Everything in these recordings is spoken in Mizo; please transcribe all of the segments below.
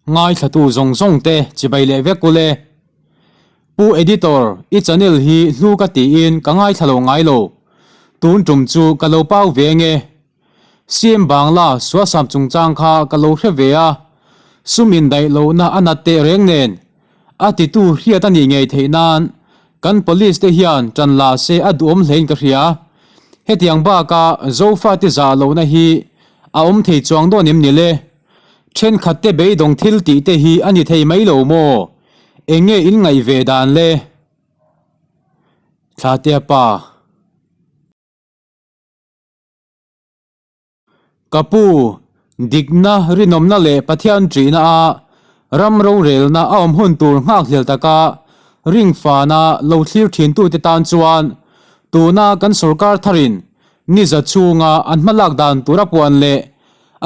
Ngaithlatu zawng zawng te chibai leh vek ule. Pu Editor, i channel hi hlu ka tiin ka ngaithla lo ngai lo. Tun tum chu ka lo pau ve nge. CM Bangla suasam chungchang kha ka lo hre ve a, sum indaih lohna a nat teh reng nen, a titu hriat a nih ngei theih nan kan police te hian tan la se a duhawm hlein ka hria. Hetiang baka Zofate zah lohna hi a awm thei chuang dawn em ni le? Thenkhat te beidawng thil tih te hi a ni thei mai lo maw? Eng nge in ngaih ve dan le? Thlatea pa. Ka pu, dikna, rinawmna leh Pathian ṭihna a ram rorelna a awm hun tur nghakhlel taka ringfana lo thlir ṭhintute tan chuan tuna kan sorkar tharin niza chhunga an hmalak dan tura puan leh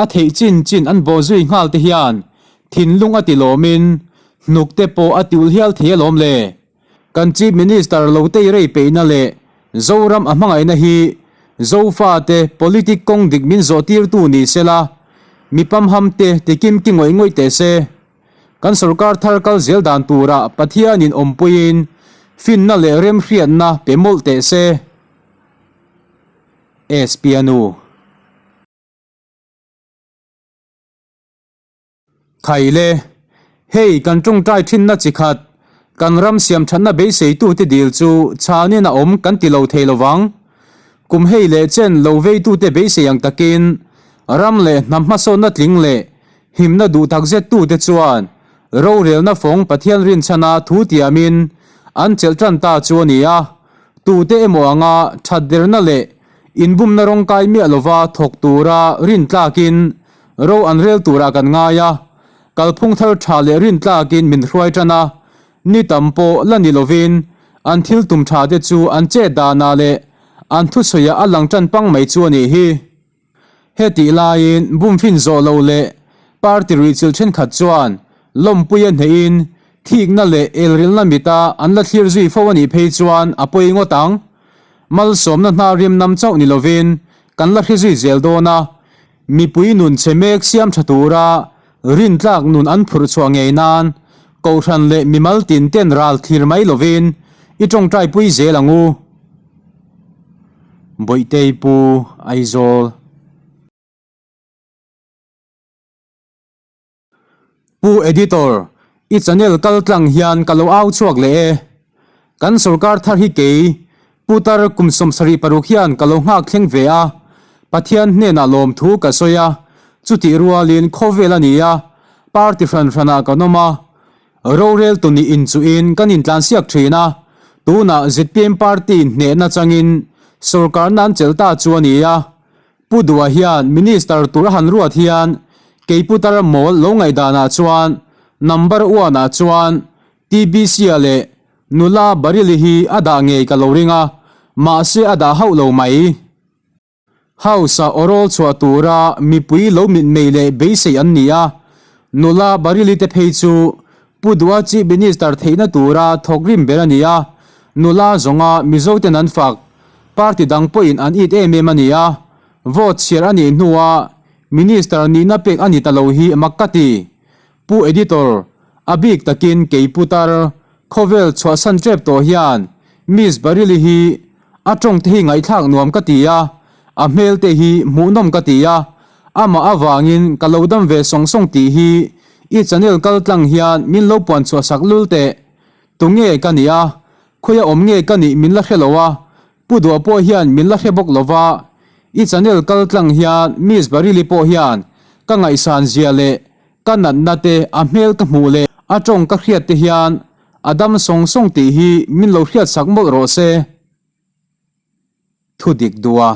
a theih chin chin an bawh zui nghal te hian thinlung a ti lawmin hnuk te pawh a tiulh hial thei alawm le. Kan Chief Minister lo tei rei peihna leh Zoram a hmangaihna hi Zofate politic kawng dik min zawh tirtu ni sela, mi pamham te ti kim ki ngawih ngawih teh se. Kan sorkar thar kal zel dan turah Pathianin awmpuiin finna leh remhriatna pe mawlh teh se. SP a nu. Khaile, hei kan tawngtai thinna chi khat, kan ram siam thatna beiseitute dil chu chhanin a awm kan ti lo thei lo vang. Kum hei leh chen lo veitute beisei ang takin ram leh hnam hmasawnna tling leh himna duh takzettute chuan rorelna fawng Pathian rinchhana thu tiamin an chelh tan ta chu a ni a, tute emaw anga that derna leh inbumna rawngkai miah lova thawk tura rintlakin Ro an rel turah kan ngai a, kalphung thar tha leh rintlakin min hruai tan a, ni tam pawh la ni lovin an thil tum tha te chu an chet danah leh an thusawiah a lang tan pang mai chu a nih hi. Hetih laiin bumfin zawh lo leh party ruihchilh thenkhat chuan lawmpuia hnehin thikna leh elrilna mita an la thlir zui fo a nih phei chuan a pawi ngawt ang. Malsawmna hnar rim nam chauh ni lovin kan la hre zui zel dawn a, Mipui nun chhe mek siam tha tura rintlak nun an phurh chhuah ngei nan Kohhran leh mimal tin ten ral thlir mai lovin i tawngtai pui zel ang u. Bawihtei Pu Aizawl. Pu Editor, i channel kal tlang hian ka lo au chhuak leh e. Kan sorkar thar hi kei, Putar kum 76 hian ka lo nghak thleng ve a, Pathian hnenah lawmthu ka sawi a, chutih rualin khawvel a ni a, party hran hranah kan awm a, rorel tuni inchuhin kan intlansiak thin a, tunah zpm party hnehna changin sorkarna an chelh ta chu a ni a, Pu Dua hian Minister tur a han ruat hian kei Putar mawl lo ngaihdanah chuan number one ah chuan TBC-a leh nula Baryl-i hi a dah ngei ka lo ring a, mahse a dah hauh lo mai. House-a awrawl chhuah tura mipui lo mitmei leh beisei an ni a, nula Baryl-i te phei chu Pu Dua Chief Minister theihna tura thawk rim ber a ni a, nula zawnga Mizoten an fak, party dang pawhin an it em em a ni a, vote chhiar a nih hnua Minister nihna pek a ni ta lo hi mak ka ti. Pu Editor, a bik takin kei putar, khawvel chhuahsan tep tawh hian Miss Baryl-i hi a tawng te hi ngaihthlak nuam ka ti a, a hmel te hi hmuhnawm ka ti a, amah avangin ka lo dam ve sawng sawng tih hi i channel kal tlang hian min lo puan chhuah sak lul teh. Tunge ka nih a, khawi a awm nge ka nih min la hre lo a, Pu Duah pawh hian min la hre bawk lo va, i channel kal tlang hian Miss Baryl-i pawh hian ka ngaihsan zia leh ka natna te a hmel ka hmuh leh a tawng ka hriat te hian a dam sawng sawng tih hi min lo hriat sak mawlh rawh se. Thu dik duh a.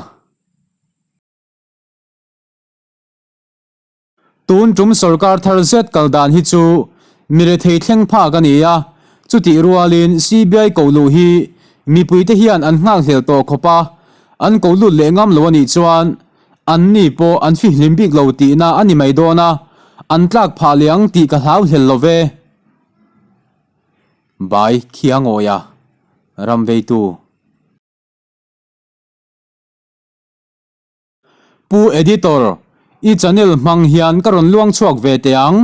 Tun tum sorkar thar zet kal dan hi chu mi rethei thleng phak a ni a, chutih rualin CBI ko luh hi mipuite hian an nghakhlel tawh khawp a, an ko lut leh ngam lo a nih chuan an ni pawh an fihlim bik lo tihna a ni mai dawn a, an tlak phah leh ang tih ka hlau hlel lo ve. Bai Khiangawia, Ramveitu. Pu Editor, i channel hmang hian ka rawn luang chhuak ve teh ang.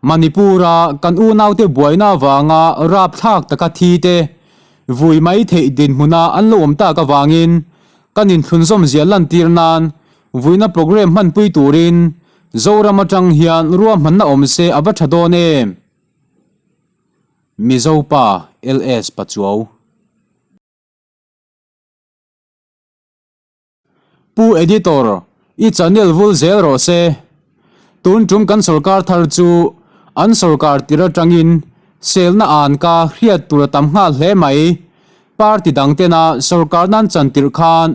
Manipur-a kan unaute buaina avanga rapthlak taka thi te vui mai theih dinhmuna an lo awm tak avangin kan inthlunzawm zia lantir nan vuina programme hmanpui turin Zoram atang hian ruahmanna awm se a va tha dawn em? Mizo pa LS Pachuau. Pu Editor, i channel vul zel rawh se. Tun tum kan sorkar thar chu an sorkar tir atangin selna an ka hriat tur a tam nghal hle mai. Party dang tena sorkar nan chan tirh khan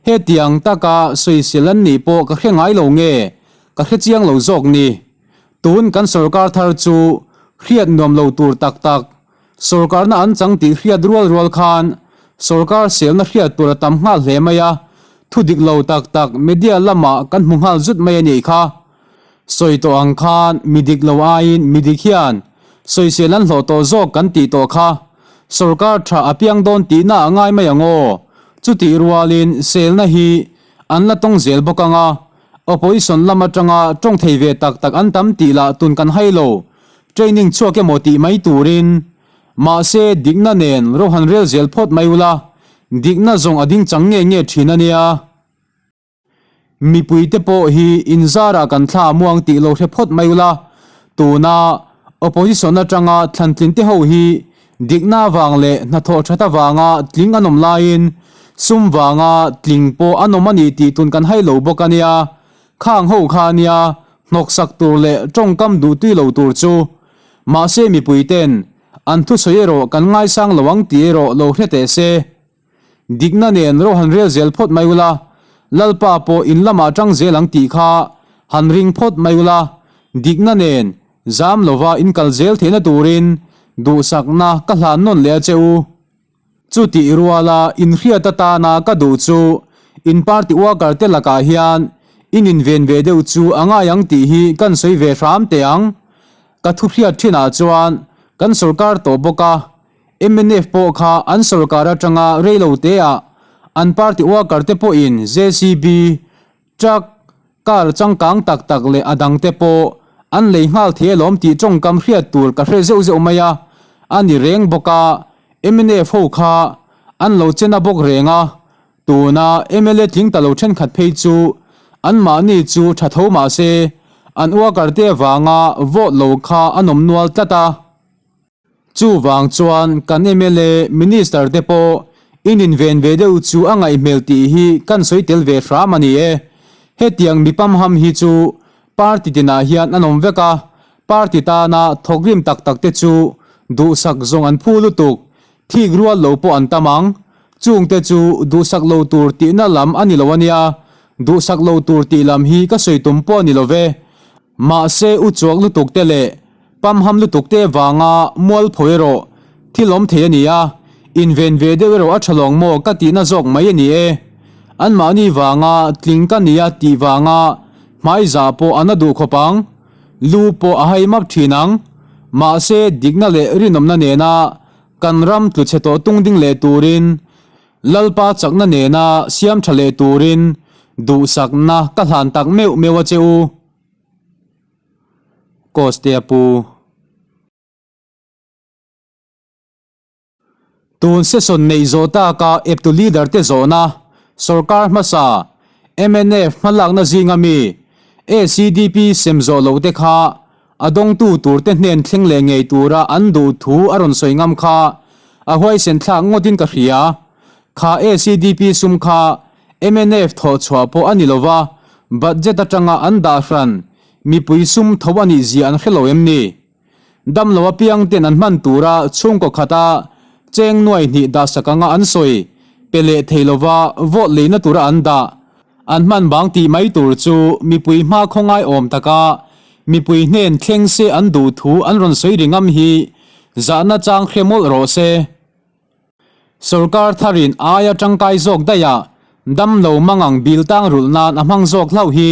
hetiang taka sawisel an nih pawh ka hre ngai lo nge ka hre chiang lo zawk ni. Tun kan sorkar thar chu hriat nuam lo tur tak tak Sorkarna an chang tih hriat rual rual khan sorkar selna hriat tur a tam nghal hle mai a, thu dik lo tak tak media lamah kan hmu nghal zut mai a nih kha. Sawi tawh ang khan mi dik lo aiin mi dik hian sawisel an hlawh tawh zawk kan tih tawh kha. Sorkar tha a piang dawn tihna a ngai mai ang aw. Chutih rualin selna hi an la tawng zel bawk ang a, opposition lam atanga tawng thei ve tak tak an tam tih lah tun kan hai lo. Training chhuak emaw tih mai turin, mahse dikna nen ro han rel zel phawt mai ula, dikna zawng a ding chang nge nge thin a nia. Mipuite pawh hi inzarah kan thla a muang tih lo hre phawt mai ula, tuna opposition atanga thlantlin te ho hi dikna avang leh hnathawh that avanga tling an awm laiin sum vanga tling pawh an awm a ni tih tun kan hai lo bawk a nia. Khang ho kha a nia, hnawksak tur leh tawngkam duhtui lo tur chu. Mahse mipui ten an thusawi erawh kan ngaisang lo ang tih erawh lo hre teh se. Dikna nen ro han rel zel phawt mai ula, Lalpa pawh in lamah tang zel ang tih kha han ring phawt mai ula, dikna nen zam lova in kal zel theihna turin duhsakna ka hlan nawn leh a che u. Chutih ruala inhriat atana ka duh chu in party worker te lakah hian in inven ve deuh chu a ngai ang tih hi kan sawi ve hram teh ang. Ka thu hriat thinah chuan kan sorkar tawh bawk a, mnf pawh kha an sorkar atanga reilo teah an party worker te pawhin JCB, Truck, car changkang tak tak leh a dang te pawh an lei nghal thei alawm tih tawngkam hriat tur ka hre zeuh zeuh mai a, a ni reng bawk a, mnf ho kha an lo che na bawk reng a, tuna mla tling ta lo thenkhat phei chu anmahni chu tha tho mah se an worker te avanga vote lo kha an awm nual tlat a. Chuvang chuan kan mla Minister te pawh in inven ve deuh chu a ngaih hmel tih hi kan sawi tel ve hram a ni e. Hetiang mi pamham hi chu party tinah hian an awm vek a, party tana thawkrim tak tak te chu duhsak zawng an phu lutuk, thik rual lo pawh an tam ang. Chungte chu duhsak lo tur tihna lam a ni lo a nia, duhsak lo tur tih lam hi ka sawi tum pawh a ni lo ve. Mahse u chuak lutuk te leh pamham lutuk te vanga mualpho erawh thil awm thei a ni a, inven ve deuh erawh a tha lawng maw ka tihna zawk mai a ni e. Anmahni vanga tling ka nia tih vanga hmaizah pawh a na duh khawp ang, lu pawh a hai map thin ang. Mahse dikna leh rinawmna nena kan ram tlu chhe tawh tung ding leh turin Lalpa chakna nena siam tha leh turin duhsakna ka hlan tak meuh meuh a che u. Costea pu. Tun session neih zawh taka eptu leader te zawhna, sorkar hmasa, mnf hmalakna zinga mi, ACDP sem zawh loh te kha a dawngtu tur te hnen thleng leh ngei tura an duh thu a rawn sawi ngam kha a huaisen thlak ngawtin ka hria. Kha ACDP sum kha mnf thawh chhuah pawh a ni lo va, budget atanga an dah hran mipui sum tho a nih zia an hre lo em ni? Dam lo apiang ten an hman tura chhungkaw khata cheng nuai hnih dahsak anga an sawi pe leh thei lova vote leina tura an dah an hman bang tih mai tur chu mipui hma khawngai awm taka mipui hnen thleng se an duh thu an rawn sawi ri ngam hi zahna chang hre mawlh rawh se. Sorkar tharin aia tangkai zawk daih a, dam lo mangang bil tang rulh nan a hmang zawk hlauh hi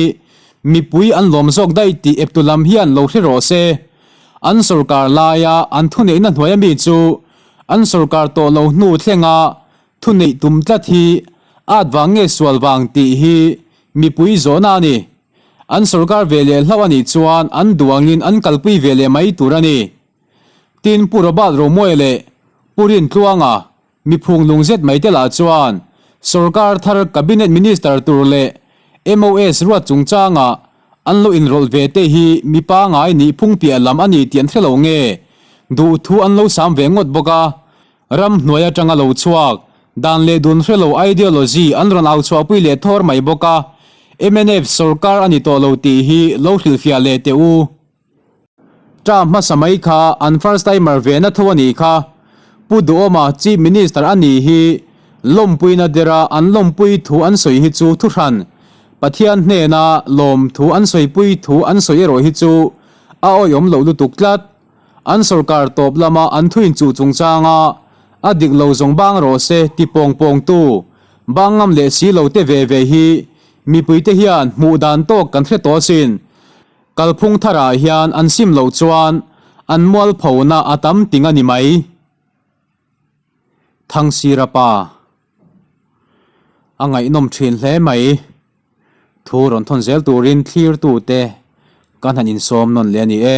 mipui an lawm zawk daih tih eptu lam hian lo hre rawh se. An sorkar laia an thuneihna hnuaia mi chu an sorkar tawh lo hnu thlenga thuneih tum tlat hi at vang nge sual vang tih hi mipui zawhna a ni. An sorkar ve leh hlauh a nih chuan an duh angin an kalpui ve leh mai tur a ni. Tin, Pu Robert Romawia leh Pu Rintluanga mi phung lung zet mai te lah chuan sorkar thar Cabinet Minister tur leh MOS ruat chungchangah an lo inrawlh ve te hi mi pangai nih phung piah lam a ni tih an hre lo nge duh thu an lo sam ve ngawt bawk a. Ram hnuai atanga lo chhuak, dan leh dun hre lo ideology an rawn au chhuahpui leh thawr mai bawk a, mnf sorkar a ni tawh lo tih hi lo hrilhfiah leh teh u. Term hmasa mai kha an first timer ve na tho a nih kha. Pu Duhawma Chief Minister a nih hi lawmpuina dera an lawmpui thu an sawi hi chu thuhran, Pathian hnena lawm thu an sawipui thu an sawi erawh hi chu a awihawm loh lutuk tlat. An sorkar tawp lama an thuin chuh chungchanga a dik lo zawng bang rawh se ti pawng pawngtu bang ngam leh si lo te ve ve hi mipuite hian hmuh dan tawk kan hre tawh asin. Kalphung tharah hian an sim loh chuan an mualphona a tam ting a ni mai. Thangsira pa a ngaihnawm thin hle mai. Thu rawn thawn zel turin thlirtute kan han insawm nawn leh a ni e.